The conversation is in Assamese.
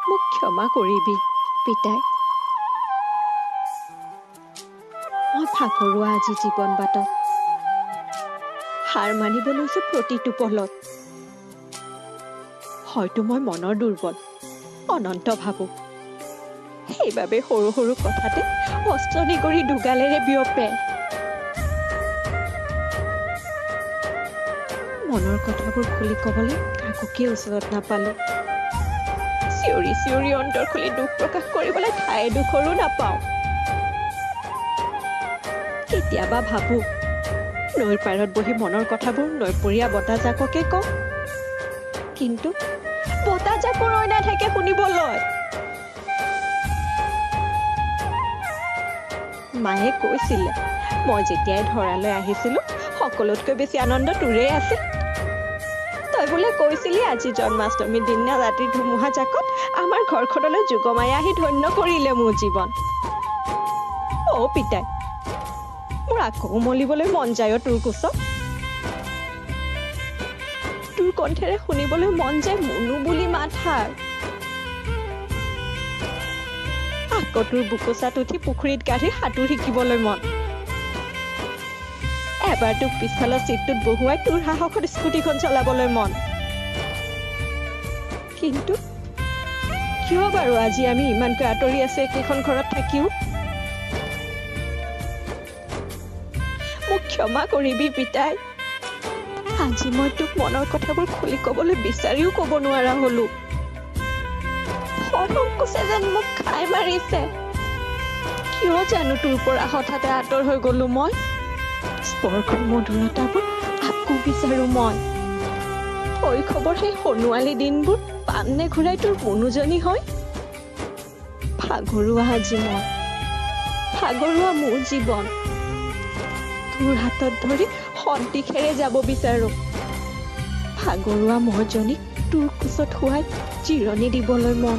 মোক ক্ষমা কৰিবি পিতাই। মই ভাগৰুৱা আজি জীৱন বাটত, হাৰ মানিব লৈছো প্ৰতিটো পলত। হয়তো মই মনৰ দুৰ্বল, অনন্ত ভাবো, সেইবাবে সৰু সৰু কথাতে অস্ত্ৰ কৰি দুগালেৰে বিয়পে। মনৰ কথাবোৰ খুলি ক'বলৈ কাকোকে ওচৰত নাপালো। চিঞৰি চিঞৰি অন্তৰ খুলি দুখ প্ৰকাশ কৰিবলৈ ঠাই এডোখৰো নাপাওঁ। কেতিয়াবা ভাবো নৈৰ পাৰত বহি মনৰ কথাবোৰ নৈপৰীয়া বতাহজাককে কওঁ, কিন্তু বতাহজাকো ৰৈ নাথাকে শুনিবলৈ। মায়ে কৈছিলে মই যেতিয়াই ধৰালৈ আহিছিলো সকলোতকৈ বেছি আনন্দ তোৰেই আছিল। তই বোলে কৈছিলি আজি জন্মাষ্টমীৰ দিনা ৰাতিৰ ধুমুহা জাকত আমাৰ ঘৰখনলৈ যোগমায়া আহি ধন্য কৰিলে মোৰ জীৱন। অ পিতাই, মোৰ আকৌ উমলিবলৈ মন যায় তোৰ কোচত। তোৰ কণ্ঠেৰে শুনিবলৈ মন যায় মুনু বুলি মাতষাৰ। আকৌ তোৰ বুকুচাত উঠি পুখুৰীত গাড়ী সাঁতোৰ শিকিবলৈ মন। এবাৰ তোক পিছফালৰ চিটটোত বহুৱাই তোৰ সাহসত স্কুটিখন চলাবলৈ মন। কিন্তু কিয় বাৰু আজি আমি ইমানকৈ আঁতৰি আছো একেখন ঘৰত থাকিও? মোক ক্ষমা কৰিবি পিতাই, আজি মই তোক মনৰ কথাবোৰ খুলি ক'বলৈ বিচাৰিও ক'ব নোৱাৰা হলো। ভয় সংকোচে যেন মোক খাই মাৰিছে। কিয় জানো তোৰ পৰা হঠাতে আঁতৰ হৈ গলো মই। স্পৰ্শৰ মধুৰতাবোৰ আকৌ বিচাৰো মই। শৈশৱৰ সেই সোণোৱালী দিনবোৰ পামনে ঘূৰাই তোৰ মনোজনী হৈ? ভাগৰুৱা আজি মই, ভাগৰুৱা মোৰ জীৱন। তোৰ হাতত ধৰি সন্তিখেৰে যাব বিচাৰো। ভাগৰুৱা মইজনীক তোৰ কোচত শুৱাই জিৰণি দিবলৈ মন।